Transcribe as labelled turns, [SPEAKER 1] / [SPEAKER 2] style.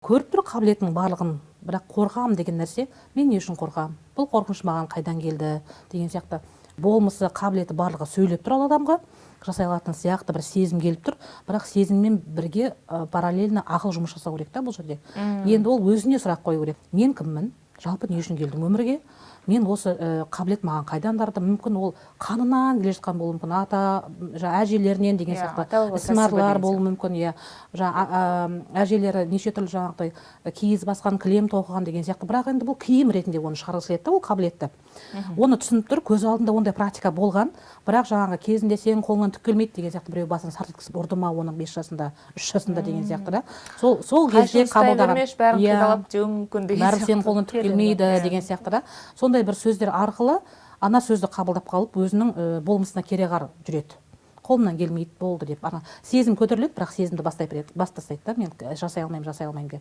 [SPEAKER 1] Көріп тұр қабілетінің барлығын, бірақ қорқамын деген нәрсе. Мен не үшін қорқамын, бұл қорқыныш маған қайдан келді деген сияқты. Болмысы, қабілеті, барлығы сөйлеп тұр, ал адамға жасай алатын сияқты бір сезім келіп тұр, бірақ сезіммен бірге параллельно ақыл жұмыс жасау керек та бұл жерде. Енді ол өзіне сұрақ қою керек: мен кіммін жалпы, не үшін келдім өмірге, мен осы қабілет маған қайдан дарды? Мүмкін, ол қанынан келе жатқан болуы мүмкін, ата жаңа әжелерінен деген сияқты,
[SPEAKER 2] ата-баба кәсібі
[SPEAKER 1] ісмарлар
[SPEAKER 2] деген
[SPEAKER 1] болуы мүмкін, иә, жаңа әжелері неше түрлі жаңағыдай киіз басқан, кілем тоқыған деген сияқты. Бірақ енді бұл киім ретінде оны шығарғысы келеді да. Ол қабілетті, оны түсініп тұр, көз алдында ондай практика болған, бірақ жаңағы кезінде «сенің қолыңнан түк келмейді» деген сияқты біреу басын сарт еткізіп ұрды ма оның 5 жасында, 3 жасында деген сияқты да, сол кезде
[SPEAKER 2] Қайшыны ұстай
[SPEAKER 1] қабылдаған.
[SPEAKER 2] бермеші, бәрін
[SPEAKER 1] Иә.
[SPEAKER 2] қидалап деуі мүмкін деген
[SPEAKER 1] Бәрі сенің
[SPEAKER 2] сияқты.
[SPEAKER 1] қолыңнан түк келмейді деген сияқты да. Сондай бір сөздер арқылы ана сөзді қабылдап қалып, өзінің болмысына кереғар жүреді. Қолымнан келмейді, болды деп ана сезім көтеріледі, бірақ сезімді бастай береді, бас тастайды да, мен жасай алмаймын, жасай алмаймын деп.